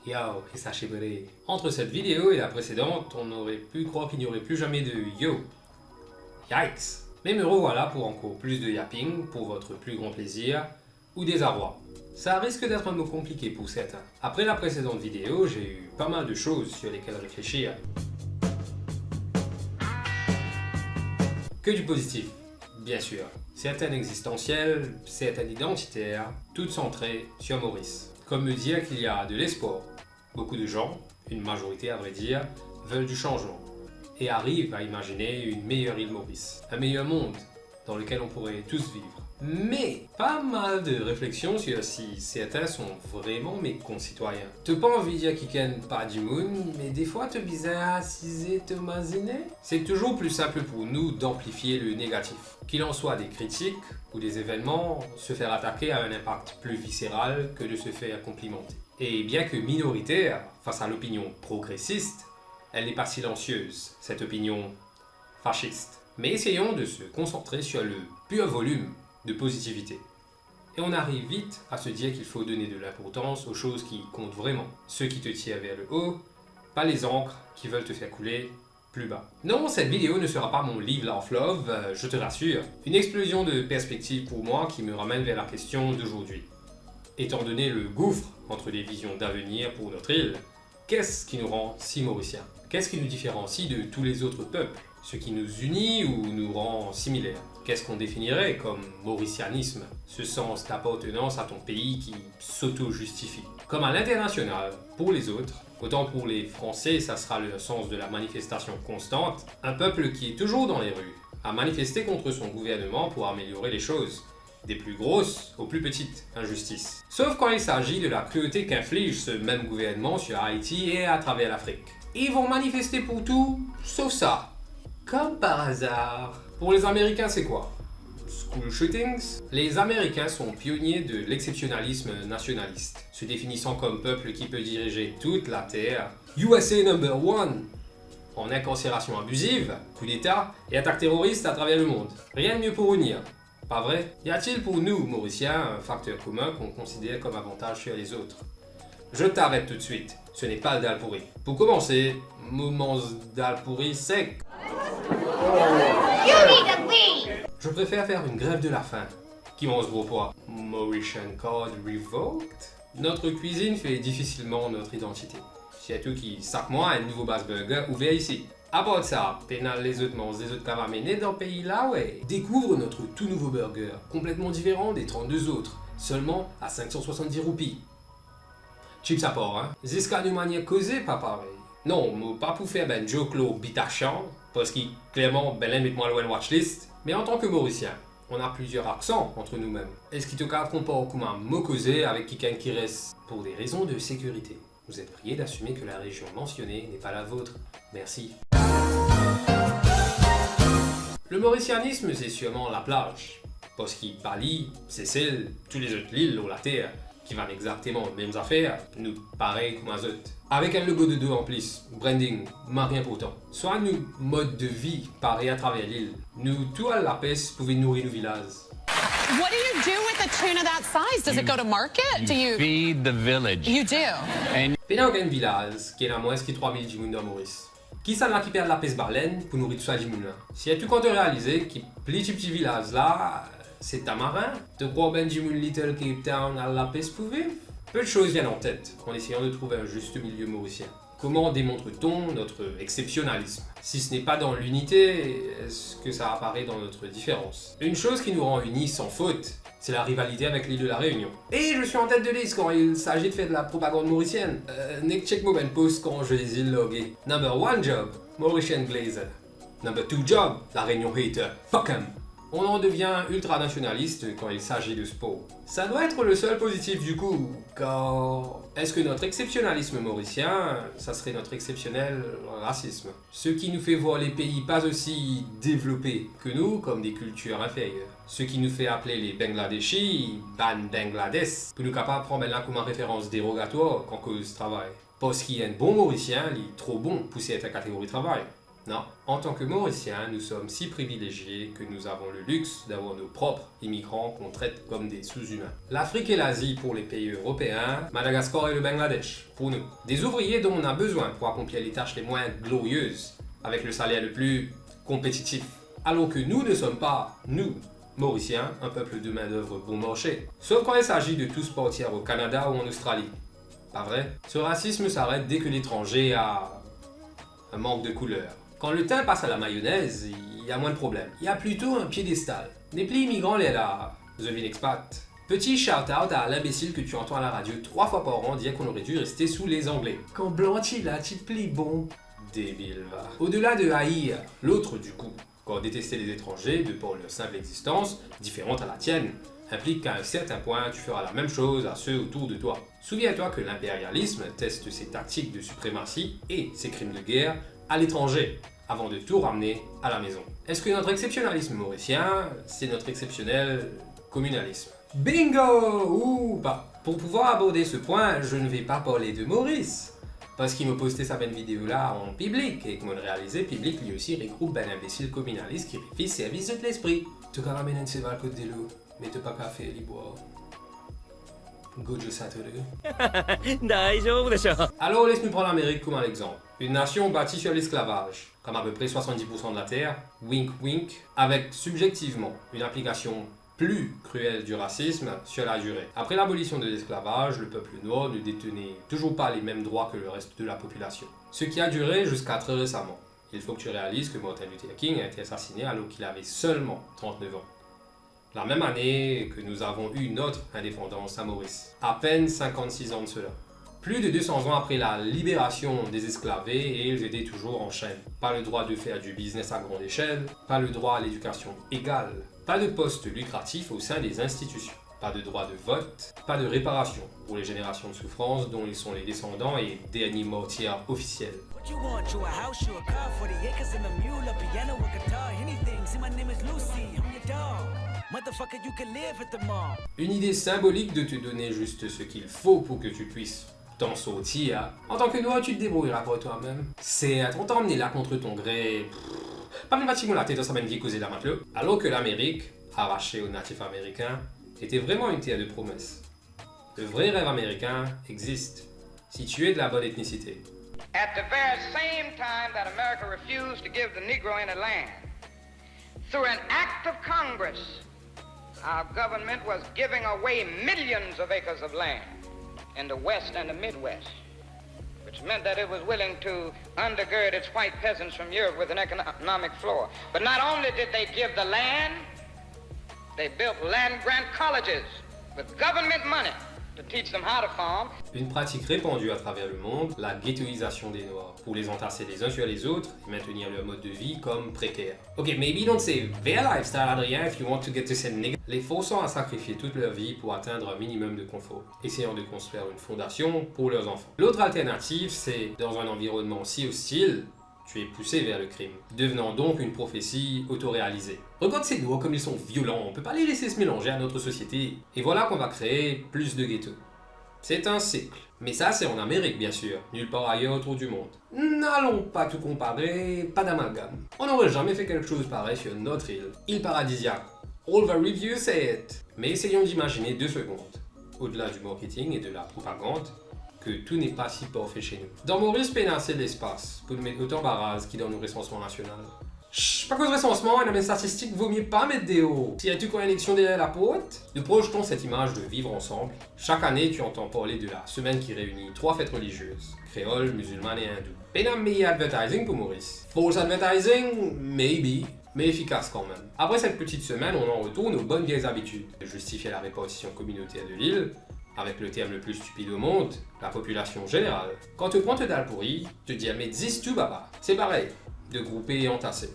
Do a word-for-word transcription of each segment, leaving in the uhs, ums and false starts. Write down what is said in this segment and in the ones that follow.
Yo, e sa se vre. Entre cette vidéo et la précédente, on aurait pu croire qu'il n'y aurait plus jamais de yo. Yikes! Mais me revoilà pour encore plus de yapping pour votre plus grand plaisir ou désarroi. Ça risque d'être un mot compliqué pour certains. Après la précédente vidéo, j'ai eu pas mal de choses sur lesquelles réfléchir. Que du positif, bien sûr. Certaines existentielles, certaines identitaires, toutes centrées sur Maurice. Comme me dire qu'il y a de l'espoir. Beaucoup de gens, une majorité à vrai dire, veulent du changement et arrivent à imaginer une meilleure île Maurice, un meilleur monde dans lequel on pourrait tous vivre. Mais pas mal de réflexions sur si certains sont vraiment mes concitoyens. To pa anvi dir kikenn pa dimoun, me defwa to bizin asize to mazine. C'est toujours plus simple pour nous d'amplifier le négatif. Qu'il en soit des critiques ou des événements, se faire attaquer a un impact plus viscéral que de se faire complimenter. Et bien que minoritaire face à l'opinion progressiste, elle n'est pas silencieuse, cette opinion fasciste. Mais essayons de se concentrer sur le pur volume de positivité. Et on arrive vite à se dire qu'il faut donner de l'importance aux choses qui comptent vraiment, ceux qui te tirent vers le haut, pas les ancres qui veulent te faire couler plus bas. Non, cette vidéo ne sera pas mon livre of love, euh, je te rassure. Une explosion de perspectives pour moi qui me ramène vers la question d'aujourd'hui. Étant donné le gouffre entre les visions d'avenir pour notre île, qu'est-ce qui nous rend si mauriciens ? Qu'est-ce qui nous différencie de tous les autres peuples ? Ce qui nous unit ou nous rend similaires ? Qu'est-ce qu'on définirait comme mauricianisme ? Ce sens d'appartenance à ton pays qui s'auto-justifie. Comme à l'international, pour les autres, autant pour les Français, ça sera le sens de la manifestation constante, un peuple qui est toujours dans les rues, à manifester contre son gouvernement pour améliorer les choses, des plus grosses aux plus petites injustices. Sauf quand il s'agit de la cruauté qu'inflige ce même gouvernement sur Haïti et à travers l'Afrique. Ils vont manifester pour tout, sauf ça. Comme par hasard. Pour les Américains, c'est quoi ? School shootings ? Les Américains sont pionniers de l'exceptionnalisme nationaliste, se définissant comme peuple qui peut diriger toute la Terre. U S A number one. En incarcération abusive, coup d'État et attaques terroristes à travers le monde. Rien de mieux pour revenir. Pas vrai ? Y a-t-il pour nous, Mauriciens, un facteur commun qu'on considère comme avantage sur les autres ? Je t'arrête tout de suite. Ce n'est pas le dal pourri. Pour commencer, mo manz dal pourri sek. You need to leave. Je préfère faire une grève de la faim ki manz gro pwa. Mauritian card revoked ? Notre cuisine fait difficilement notre identité. Surtout ki sak mwa, enn nouvo Baz Burger ouver isi. Apar sa, pena lezot manze zot kav amene dan pei la, we. Découvre notre tout nouveau burger, complètement différent des trente-deux autres, seulement à cinq cent soixante-dix roupies. Chips apar, hein. Ziska nou manier koze pa parey. Non, mo pa pou fer bann joke lor Bitachian, parski klerman, Berlin met mwa lor enn watchlist. Mais en tant que Mauriciens, on a plusieurs accents entre nous-mêmes. Eski to kav konpar kouma mo koze avek kikenn ki res? Pour des raisons de sécurité, vous êtes prié d'assumer que la région mentionnée n'est pas la vôtre. Merci. Le mauricianisme, c'est sûrement la plage. Parski Bali, Sesel, tou lezot lil lor later ki vann exakteman mem zafer, nou parey kouma zot. Avek enn logo dodo anplis, branding, mari inportan. Swa nou mod de vi parey atraver lil, nou tou al lapes pou vinn nouri nou vilaz. What do you do with a tuna that size? Does it go to market? Do you? Feed the village. You do. Pena okenn vilaz ki ena mwins ki trwa mil dimoun dan Moris. Kisannla ki pe al lapes balenn pou nouri tou sa dimoun la? Sirtou kan to realize ki pli tipti vilaz la, se tamarin. To krwar bann dimoun Little Cape Town al lapes pou viv? Peu de choses viennent en tête en essayant de trouver un juste milieu mauricien. Comment démontre-t-on notre exceptionnalisme ? Si ce n'est pas dans l'unité, est-ce que ça apparaît dans notre différence ? Une chose qui nous rend unis sans faute, c'est la rivalité avec l'île de la Réunion. Et je suis en tête de liste quand il s'agit de faire de la propagande mauricienne. Euh, nek check mo bann post kan je les îles loge. Number one job, Mauritian Glazer. Number two job, La Réunion hater. Fuck 'em. On en devient ultranationaliste quand il s'agit de sport. Ça doit être le seul positif du coup, car est-ce que notre exceptionnalisme mauricien, ça serait notre exceptionnel racisme ? Ce qui nous fait voir les pays pas aussi développés que nous comme des cultures inférieures. Ce qui nous fait appeler les Bangladeshis, bann Bangladesh, pou nou kapav pran bann la kouma referans derogatwar kan koz travay. Parski enn bon Morisien, li tro bon pou sertin kategori travay. Non, en tant que Mauriciens, nous sommes si privilégiés que nous avons le luxe d'avoir nos propres immigrants qu'on traite comme des sous-humains. L'Afrique et l'Asie pour les pays européens, Madagascar et le Bangladesh pour nous. Des ouvriers dont on a besoin pour accomplir les tâches les moins glorieuses, avec le salaire le plus compétitif. Alors que nous ne sommes pas, nous, Mauriciens, un peuple de main-d'œuvre bon marché. Sauf quand il s'agit de tous partir au Canada ou en Australie. Pas vrai ? Ce racisme s'arrête dès que l'étranger a un manque de couleur. Quand le thym passe à la mayonnaise, il y a moins de problèmes. Il y a plutôt un piédestal. Nepli imigran lerla, zot vinn expat. Petit shout-out à l'imbécile que tu entends à la radio trois fois par an dire qu'on aurait dû rester sous les Anglais. Kan blan ti la, ti pli bon. Débile, va. Au-delà de haïr l'autre du coup, car détester les étrangers, de par leur simple existence, différente à la tienne, implique qu'à un certain point, tu feras la même chose à ceux autour de toi. Souviens-toi que l'impérialisme teste ses tactiques de suprématie et ses crimes de guerre à l'étranger, avant de tout ramener à la maison. Est-ce que notre exceptionnalisme mauricien, c'est notre exceptionnel communalisme ? Bingo ou pas ? Pour pouvoir aborder ce point, je ne vais pas parler de Maurice, parski mo poste sa bann video la an piblik, ek mo realize piblik li osi regroup bann inbesil kominalis ki refiz servi zot lespri. To kapav amenn enn seval kot delo, me to pa kapav fer li bwar. Gojo Satoru. 大丈夫でしょう。 Alors, les nou pran Lamerik kouma lexanp. Une nation bâtie sur l'esclavage, comme à peu près soixante-dix pour cent de la terre, wink wink, avec subjectivement une application plus cruelle du racisme sur la durée. Après l'abolition de l'esclavage, le peuple noir ne détenait toujours pas les mêmes droits que le reste de la population. Ce qui a duré jusqu'à très récemment. Il faut que tu réalises que Martin Luther King a été assassiné alors qu'il avait seulement trente-neuf ans. La même année que nous avons eu notre indépendance à Maurice, à peine cinquante-six ans de cela. Plus de deux cents ans après la libération des esclavés, et ils étaient toujours en chaîne. Pas le droit de faire du business à grande échelle, pas le droit à l'éducation égale, pas de poste lucratif au sein des institutions, pas de droit de vote, pas de réparation pour les générations de souffrance dont ils sont les descendants et derniers martyrs officiels. What you want? You a house, you a car, forty acres and a mule, a piano, a guitar, anything. See, my name is Lucy, I'm your dog. Motherfucker, you can live at the mall. Une idée symbolique de te donner juste ce qu'il faut pour que tu puisses t'en sortir. En tant que noir, tu te débrouilleras par toi-même. Certes, on t'a emmené là contre ton gré. Pff, pa vinn fatig mo latet ar sa bann vie koze la, matlo. Alors que l'Amérique, arrachée aux natifs américains, était vraiment une terre de promesses. Le vrai rêve américain existe, si tu es de la bonne ethnicité. At the very same time that America refused to give the Negro any land, through an act of Congress, our government was giving away millions of acres of land in the West and the Midwest, which meant that it was willing to undergird its white peasants from Europe with an economic floor. But not only did they give the land, they built land grant colleges with government money to teach them how to farm. Une pratique répandue à travers le monde, la ghettoisation des Noirs, pour les entasser les uns sur les autres et maintenir leur mode de vie comme précaire. Ok, maybe don't save their lifestyle, Adrien, if you want to get to say nigga. Les forçant à sacrifier toute leur vie pour atteindre un minimum de confort, essayant de construire une fondation pour leurs enfants. L'autre alternative, c'est, dans un environnement si hostile, tu es poussé vers le crime, devenant donc une prophétie autoréalisée. Regarde ces Noirs comme ils sont violents, on peut pas les laisser se mélanger à notre société. Et voilà qu'on va créer plus de ghettos. C'est un cycle. Mais ça, c'est en Amérique, bien sûr, nulle part ailleurs autour du monde. N'allons pas tout comparer, pas d'amalgame. On n'aurait jamais fait quelque chose pareil sur notre île, île paradisiaque. All the reviews say it. Mais essayons d'imaginer deux secondes, au-delà du marketing et de la propagande, que tout n'est pas si parfait chez nous. Dan Moris, pena ase lespas pou nou met otan baraz ki dan nou resansman nasional. Shh, pa koz resansman, ena bann statistik vomie pa met deor. Sirtou kan eleksion deryer laport. Nous projetons cette image de vivre ensemble. Chaque année, tu entends parler de la semaine qui réunit trois fêtes religieuses, créole, musulmane et hindoue. Pena meyer advertising pou Moris. False advertising, maybe, mais efficace quand même. Après cette petite semaine, on en retourne aux bonnes vieilles habitudes de justifier la répartition communautaire de l'île avec le terme le plus stupide au monde, la population générale. Kan to pran to dalpouri, to dir met zis tou baba. C'est pareil, de grouper et entasser.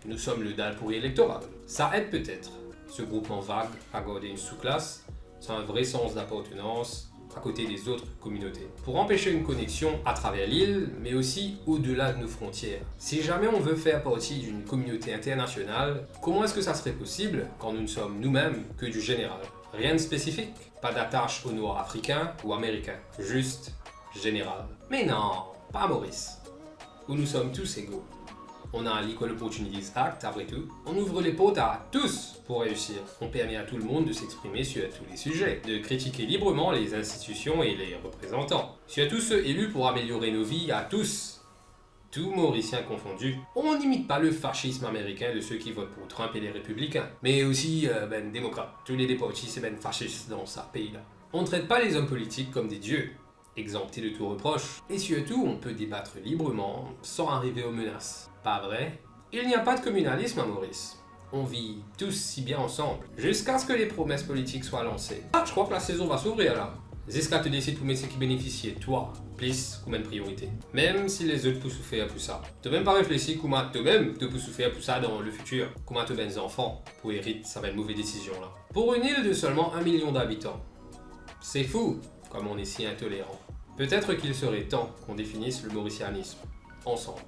Nous sommes le dalpouri électoral. Ça aide peut-être, ce groupement vague à garder une sous-classe sans un vrai sens d'appartenance à côté des autres communautés. Pour empêcher une connexion à travers l'île, mais aussi au-delà de nos frontières. Si jamais on veut faire partie d'une communauté internationale, comment est-ce que ça serait possible quand nous ne sommes nous-mêmes que du général ? Rien de spécifique, pas d'attache aux Noirs africains ou américains, juste général. Mais non, pas Moris, où nous sommes tous égaux. On a l'Equal Opportunities Act, après tout. On ouvre les portes à tous pour réussir. On permet à tout le monde de s'exprimer sur tous les sujets, de critiquer librement les institutions et les représentants, surtout ceux élus pour améliorer nos vies à tous, tous Mauriciens confondus. On n'imite pas le fascisme américain de ceux qui votent pour Trump et les républicains, mais aussi euh, ben démocrates. Tous les deux partis c'est ben fasciste dans ce pays-là. On ne traite pas les hommes politiques comme des dieux, exemptés de tout reproche. Et surtout, on peut débattre librement sans arriver aux menaces. Pas vrai ? Il n'y a pas de communalisme à Maurice. On vit tous si bien ensemble, jusqu'à ce que les promesses politiques soient lancées. Ah, je crois que la saison va s'ouvrir là. Ziska to desid pou met seki benefisie twa plis kouma enn priorite, mem si lezot pou soufer pou sa. To mem pa reflesi kouma to mem to pou soufer pou sa dan le fitir, kouma to bann zanfan pou erit sa bann move desizion la. Pour une île de seulement un million d'habitants, c'est fou comme on est si intolérant. Peut-être qu'il serait temps qu'on définisse le mauricianisme ensemble,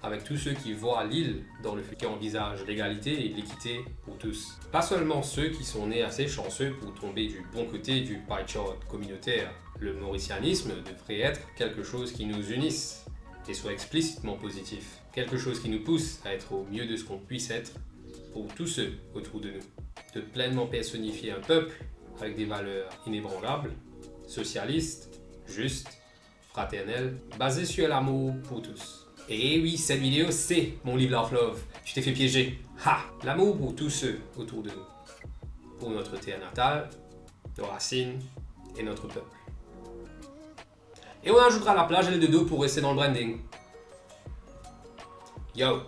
avec tous ceux qui voient l'île dans le futur, qui envisagent l'égalité et l'équité pour tous. Pas seulement ceux qui sont nés assez chanceux pour tomber du bon côté du pie chart communautaire. Le mauricianisme devrait être quelque chose qui nous unisse et soit explicitement positif, quelque chose qui nous pousse à être au mieux de ce qu'on puisse être pour tous ceux autour de nous, de pleinement personnifier un peuple avec des valeurs inébranlables, socialistes, justes, fraternelles, basées sur l'amour pour tous. Et oui, cette vidéo, c'est mon livre Love Love. Tu t'es fait piéger. Ha ! L'amour pour tous ceux autour de nous. Pour notre terre natale, nos racines et notre peuple. Et on ajoutera la plage et le dodo pour rester dans le branding. Yo,